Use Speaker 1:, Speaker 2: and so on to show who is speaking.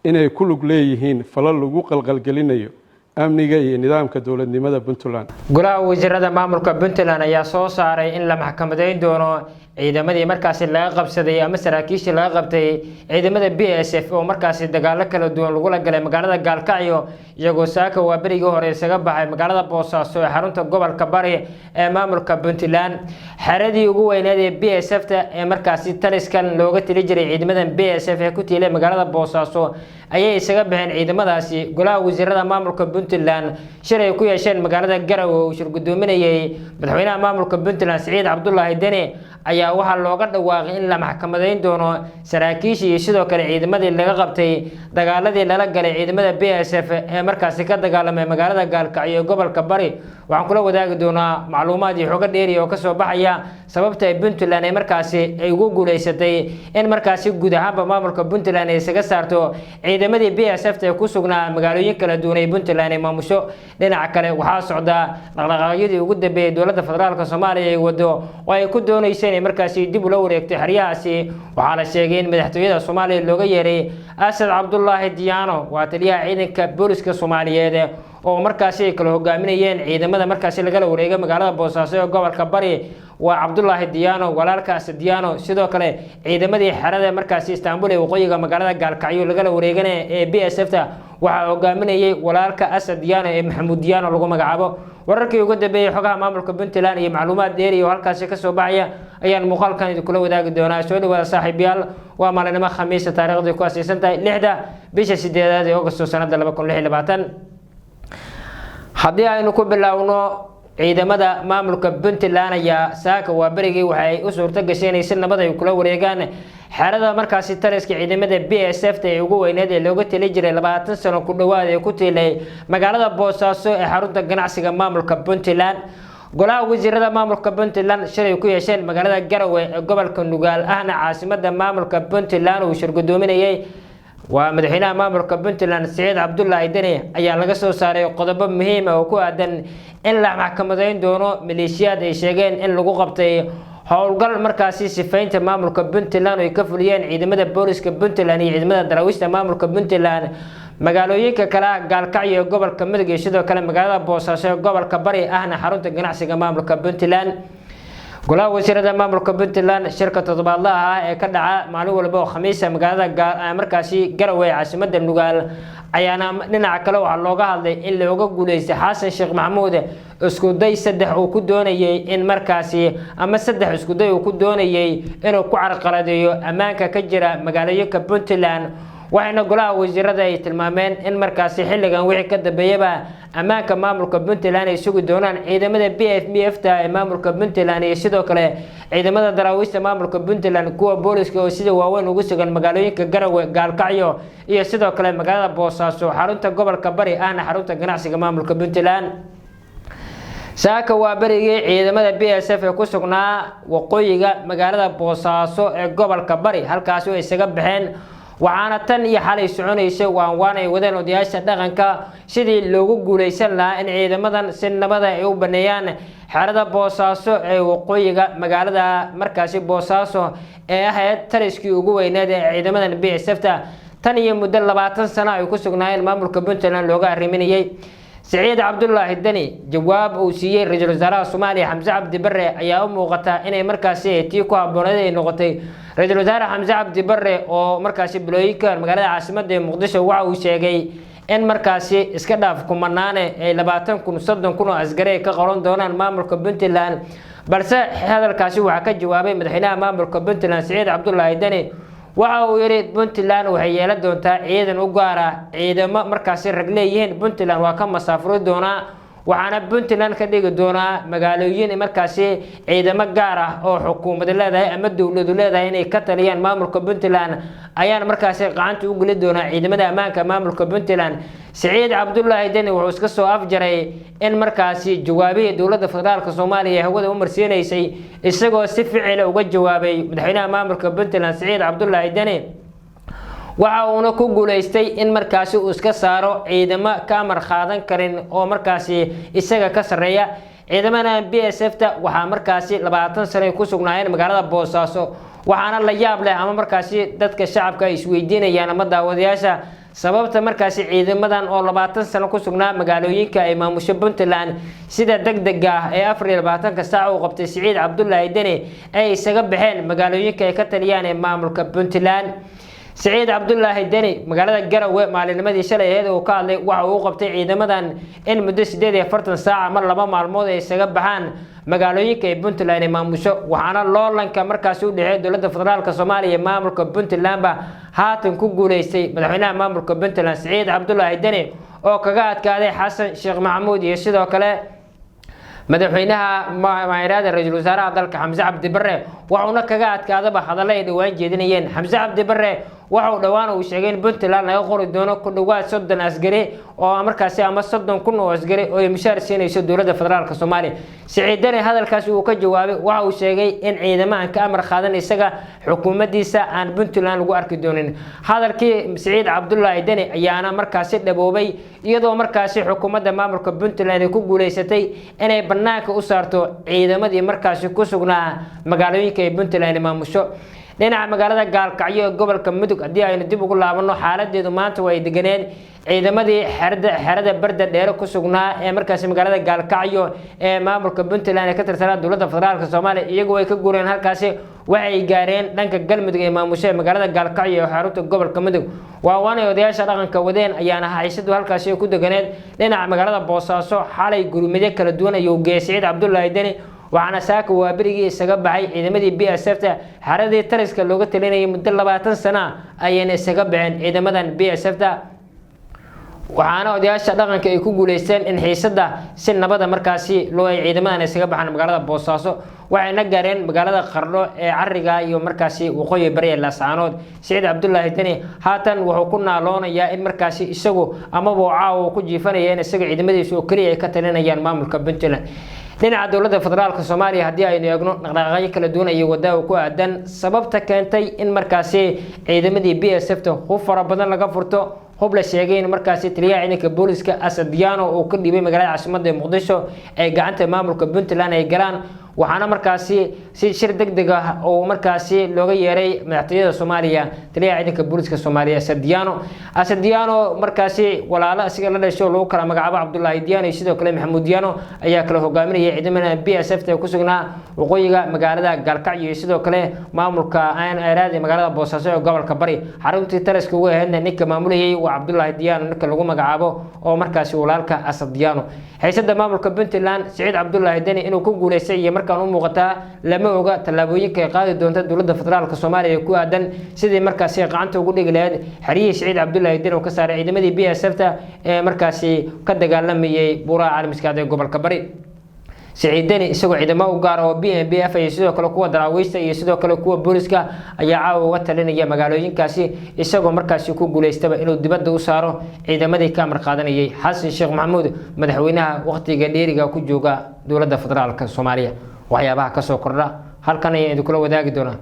Speaker 1: Inay ku lug leeyihiin falal lagu qalqalgelinayo amniga iyo nidaamka dowladnimada Puntland.
Speaker 2: Golaha wasiirada maamulka Puntland ayaa soo saaray in la maxkamadeyn doono ciidamadii markaasi laga qabsaday ama saraakiishii laga qabtay ciidamada BSF oo markaasi dagaalo kala duwan lagula galay magaalada Gaalkacyo, iyagoo saaka waa berigii hore isaga baxay magaalada Boosaaso ee xarunta gobolka Bari ee maamulka Puntland. Xeradii ugu weyneed ee BSF ta ee markaasi taliskan looga tali jiray ciidamadan BSF ee ku tiilay magaalada Boosaaso ayay isaga baxeen ciidamadaasi. Golaha wasiirada maamulka Puntland shir ay ku yeesheen magaalada Garowe, uu shir gudoominayay madaxweynaha maamulka Puntland Siciid Cabdulaahi Deni, ayaa waxaa looga dhawaaqay in la maxkamadeyn doono saraakiishii iyo sidoo kale ciidamadii laga qabtay dagaaladii lala galay ciidamada BSF ee markaasi ka dagaalamay magaalada Gaalkacyo ee gobolka Bari. Waxaan kula wadaagi doonaa macluumaad iyo xogo dheeriya oo kasoo baxaya sababta ay Puntland ay markaasi ay ugu guuleysatay in markaasi guud ahaanba maamulka Puntland ay isaga saarto ciidamadii BSF ta ee ku sugnaa magaalooyin kala duwan ee Puntland ay maamusho. Dhinaca kale, waxaa socda dhaqdhaqaaqyadii ugu dambeeyay dowladda federaalka Soomaaliya ay wado oo ay ku doonaysa inay markaasi dib ula wareegto xeryahaasi. Waxaa la sheegay in madaxtooyada Soomaaliya looga yeeray Asad Cabdulaahi Diyaano, waa taliyaha ciidanka booliska Soomaaliyeed, oo markaasi ay kala hogaaminayeen ciidamada markaasi lagala wareegay magaalada Boosaaso ee gobolka Bari. Waa Cabdulaahi Diyaano, walaalka Asad Diyaano. Sidoo kale ciidamadii xerada markaasi Istaanbul ee waqooyiga magaalada Gaalkacyo lagala wareegana ee BSF ta waxaa hogaaminayay walaalka Asad Diyaano ee Maxamuud Diyaano lagu magacaabo. Wararkii ugu dambeeyey xogaha maamulka Puntland iyo macluumaad dheeri oo halkaasi kasoo baxaya ayaan muuqaalkan idinkula wadaagi doonaa. Soo dhawaada, saaxiibayaal. Waa maalinimo Khamiisa, taariikhdii ku asiisan tahay 6-da bisha 8aad ee Augosto, sanada 2026. Haddii aynu ku bilowno, ciidamada maamulka Puntland ayaa saaka waa berigii waxay u suurto gashay inay si nabad ay kula wareegaan xerada markaasi taliska ciidamada BSF ta ee ugu weyneed ee looga tali jiray 20 sano ku dhawaad ee ku tiilay magaalada Boosaaso ee xarunta ganacsiga maamulka Puntland. Golaha wasiirada maamulka Puntland shilay ku yeesheen magaalada Garowe ee gobolka Nugaal, ahna caasimada maamulka Puntland, uu shir gudoominayay waa madaxweynaha maamulka Puntland Siciid Cabdulaahi Deni, ayaa laga soo saaray qodobo muhiim ah oo ku aadan in la maxkamadeyn doono maleeshiyaad ay sheegeen in lagu qabtay howlgal markaasi sifaynta maamulka Puntland oo ay ka fuliyeen ciidamada booliska Puntland iyo ciidamada daraawiishta maamulka Puntland magaalooyinka kale ah Gaalkacyo ee gobolka Mudug iyo sidoo kale magaalada Boosaaso ee gobolka Bari, ahna xarunta ganacsiga maamulka Puntland. Golaha wasiirada maamulka Puntland shirka toddobaadlaha ah ee ka dhaca maalin walba oo Khamiisa magaalada markaasi Garowe ee caasimada Nugaal ayaana dhinaca kale waxaa looga hadlay in looga guuleystay Xasan Sheekh Maxamuud iskuday saddex uu ku doonayay in markaasi ama saddex iskuday uu ku doonayay inuu ku carqaladeeyo ammaanka ka jira magaalooyinka Puntland. Waxayna golaha wasiirada ay tilmaameen in markaasi xilligan wixii ka dambeeyaba ammaanka maamulka Puntland ay sugi doonaan ciidamada BF ta ee maamulka Puntland iyo sidoo kale ciidamada daraawiista maamulka Puntland, kuwa booliska oo sida waaweyn ugu sugan magaalooyinka Garowe, Gaalkacyo iyo sidoo kale magaalada Boosaaso, xarunta gobolka Bari, ahna xarunta ganacsiga maamulka Puntland. Saaka waa berigii ciidamada BSF ee ku sugnaa waqooyiga magaalada Boosaaso ee gobolka Bari halkaasi oo isaga baxeen. Waxaana tan iyo xalay soconaysay waan waan ay wadeen odayaasha dhaqanka sidii loogu guuleysan lahaa in ciidamadan si nabada ay u baneeyaan xerada Boosaaso ee waqooyiga magaalada markaasi Boosaaso ee ahayd taliskii ugu weyneed ee ciidamadan BSF ta tan iyo muddo 20 sano ay ku sugnaayeen maamulka Puntland looga arriminayay. Siciid Cabdulaahi Deni jawaab uu siiyey ra-iisul wasaaraha Soomaaliya Xamse Cabdi Bare ayaa u muuqata inay markaasi tii ku habbooneed ay noqotay. Ra-iisul wasaare Xamse Cabdi Bare oo markaasi bilooyinkan magaalada caasimadda ee Muqdisho waxa uu sheegay in markaasi iska dhaaf kumanaane ay 20,000, 30,000 oo askari ay ka qoran doonaan maamulka Puntland, balse hadalkaasi waxaa ka jawaabay madaxweynaha maamulka Puntland Siciid Cabdulaahi Deni. Waxa uu yidhi Puntland waxay yeelan doontaa ciidan u gaar ah, ciidamo markaasi rag leeyihiin Puntland waa ka masaafuri doonaa, waxaana Puntland ka dhigi doonaa magaalooyin markaasi ciidamo gaar ah oo xukuumad leedahay ama dowladu leedahay inay ka taliyaan maamulka Puntland ayaan markaasi gacanta u geli doonaa ciidamada ammaanka maamulka Puntland. Siciid Cabdulaahi Deni wuxuu iska soo afjaray in markaasi jawaabihii dowladda federaalka Soomaaliya ee hawada u marsiinaysay, isagoo si ficila uga jawaabay madaxweynaha maamulka Puntland Siciid Cabdulaahi Deni. Waxa uuna ku guuleystay in markaasi uu iska saaro ciidamo ka amar qaadan karin oo markaasi isaga ka sarreeya. Ciidamada BSF ta waxaa markaasi 20 sano ay ku sugnaayeen magaalada Boosaaso. Waxaana la yaab leh ama markaasi dadka shacabka ay isweydiinayaan ama daawadayaasha Sababta markaasi ciidamadan oo 20 sano ku sugnaa magaalooyinka ay maamusho Puntland sida degdega ah ee 24 saac uu qabtay Siciid Cabdullaahi Deni ay isaga baxeen magaalooyinka ay ka taliyaan ee maamulka Puntland. Siciid Cabdullaahi Deni magaalada Garowe maalinimadii shalay ahayd uu ka hadlay waxa uu qabtay ciidamadan in muddo 48 saac ama 2 maalmood ay isaga baxaan magaalooyinka ay Puntland ay maamusho, waxaana loolanka markaasi u dhexeeya dowladda federaalka Soomaaliya iyo maamulka Puntland ba haatan ku guuleystay madaxweynaha maamulka Puntland Siciid Cabdullaahi Deni oo kaga adkaaday Xasan Sheekh Maxamuud iyo sidoo kale madaxweynaha maayiraada ra'iisul wasaaraha dalka Xamse Cabdi Barre. Wuxuuna kaga adkaadaba hadallo ay dhawaan jeedinayeen. Xamse Cabdi Barre waxa uu dhawaan uu sheegay in Puntland laga qori doono ku dhawaad 30 askari oo markaasi ama 30,000 oo askari oo ay mushaar siinayso dowladda federaalka Soomaaliya. Siciid Deni hadalkaasi uu ka jawaabay, waxa uu sheegay in ciidamahan ka amar qaadan isaga xukuumaddiisa aan Puntland lagu arki doonin. Hadalkii Siciid Cabdullaahi Deni ayaana markaasi dhaboobay, iyadoo markaasi xukuumadda maamulka Puntland ay ku guuleysatay inay bannaanka u saarto ciidamadii markaasi ku sugnaa magaalooyinka ay Puntland maamusho. Dhinaca magaalada Gaalkacyo ee gobolka Mudug haddii aynu dib ugu laabanno, xaaladeedu maanta way deganeen. Ciidamadii xerada Barda Dheere ku sugnaa ee markaasi magaalada Gaalkacyo ee maamulka Puntland ee ka tirsanaa dowladda federaalka Soomaaliya iyagu way ka guureen halkaasi, waxay gaareen dhanka Galmudug ee maamushay magaalada Gaalkacyo ee xarunta gobolka Mudug. Waawaanay odayaasha dhaqanka wadeen ayaana haysadu halkaasi ku deganeed. Dhinaca magaalada Boosaaso xalay gurmidyo kala duwan ayuu geeyay Siciid Cabdullaahi Deni, waxaana saaka waaberigii isaga baxay ciidamadii BSF-ta xaradii taliska looga talinayay muddo 20 sano ayayna isaga baxeen ciidamadan BSF-ta, waxaana odayaasha dhaqanka ay ku guuleysteen in xiisada si nabada markaasi loo ay ciidamadan isaga baxaan magaalada Boosaaso, waxayna gaareen magaalada Qardho ee cariga iyo markaasi waqooyi bari ee Laascaanood. Siciid Cabdullaahi Deni haatan wuxuu ku naaloonayaa in markaasi isagu amaba caawa ku jiifanaya in isaga ciidamadiisa oo keliya ay ka talinayaan maamulka Puntland. Dhinaca dowladda federaalka Soomaaliya haddii aynu eegno, dhaqdhaqaaqyo kala duwan ayay wadaa ku aadan sababta keentay in markaasi ciidamadii BSF-ta hub fara badan laga furto, hub la sheegay in markaasi taliyaha ciidanka booliska Asadiano uu ka dhiibay magaalada caasimadda ee Muqdisho ay gacanta maamulka Puntland ay galaan, waxaana markaasi si shir degdeg ah oo markaasi looga yeeray madaxtooyada Soomaaliya taliyaha ciidanka booliska Soomaaliya Asadiano. Asadiano markaasi walaalo isaga la dhasho lagu kala magacaabo Cabdullaahi Diano iyo sidoo kale Maxamuud Diano ayaa kala hogaaminaya ciidamada BSF ta ku sugnaa waqooyiga magaalada Gaalkacyo iyo sidoo kale maamulka aaraad ee magaalada Boosaaso ee gobolka Bari. Xaruntii taliska ugu ahaydna ninka maamulayay waa Cabdullaahi Diano, ninka lagu magacaabo oo markaasi walaalka Asadiano. Xiisada maamulka Puntland Siciid Cabdullaahi Deni inuu ku guuleystay iyo markaan u muuqataa lama oga tallaabooyinka ay qaadi doonta dowladda federaalka Soomaaliya ee ku aadan sidii markaasi gacanta ugu dhigi lahayd xeryihii Siciid Cabdullaahi Deni oo ka saaray ciidamadii BSF-ta ee markaasi ka dagaalamayay buuraha caalamiskaad ee gobolka Bari. Siciid Deni isagoo ciidamo u gaar oo BNBF iyo sidoo kale kuwa daraawiista iyo sidoo kale kuwa booliska ayaa caawa uga talinaya magaalooyinkaasi, isagoo markaasi ku guuleystaba inuu dibadda u saaro ciidamadii ka amar qaadanayay Xasan Sheekh Maxamuud, madaxweynaha waqtiga dheeriga ku jooga dowladda federaalka Soomaaliya. Waxyaabaha kasoo kordha halkan ayaan idinkula wadaagi doonaa.